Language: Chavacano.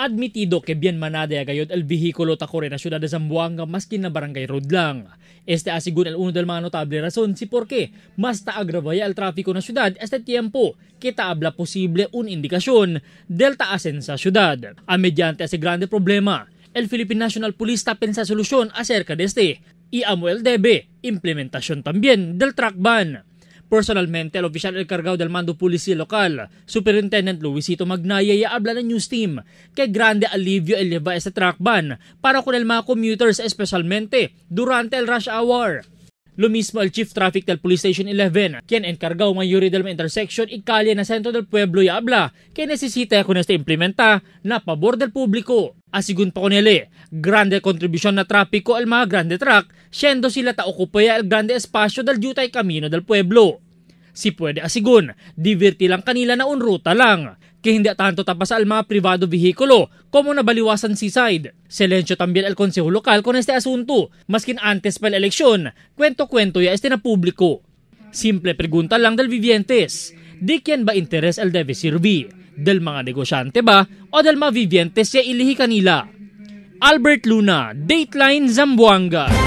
Admitido que bien manada gayod el vehículo takore na ciudad de Zamboanga maski na barangay road lang. Este asigun el uno del mga notable razón si por qué mas taagravaya el tráfico na ciudad este tiempo que taabla posible un indikasyon del taasen sa ciudad. A mediante ese grande problema, el Philippine National Police ta pensa solusyon acerca de este y amo el debe implementación también del truck ban. Personalmente, el oficial encargado del mando policía local, Superintendent Luisito Magnaya, ya habla ng news team que grande alivio eleva este truck ban para con el mga commuters especialmente durante el rush hour. Lo mismo el Chief Traffic del Police Station 11, quien encargado mayoría del intersection y calle na centro del pueblo y habla que necesita con este implementa na pabor del público. Asigun pa con él, grande contribución na tráfico al mga grande truck, siendo sila ta okupaya el grande espacio del jutay camino del pueblo. Si puede asigun, diverti lang kanila na unruta lang, que hindi tanto tapas al mga privado vehikulo como nabaliwasan seaside. Silencio también el konseho lokal con este asunto, maskin antes pa la eleksyon, kwento-kwento ya este na publiko. Simple pregunta lang del vivientes, di quien ba interes el debe sirvi? Del mga negosyante ba o del mga vivientes ya ilihi kanila? Albert Luna, Dateline Zamboanga.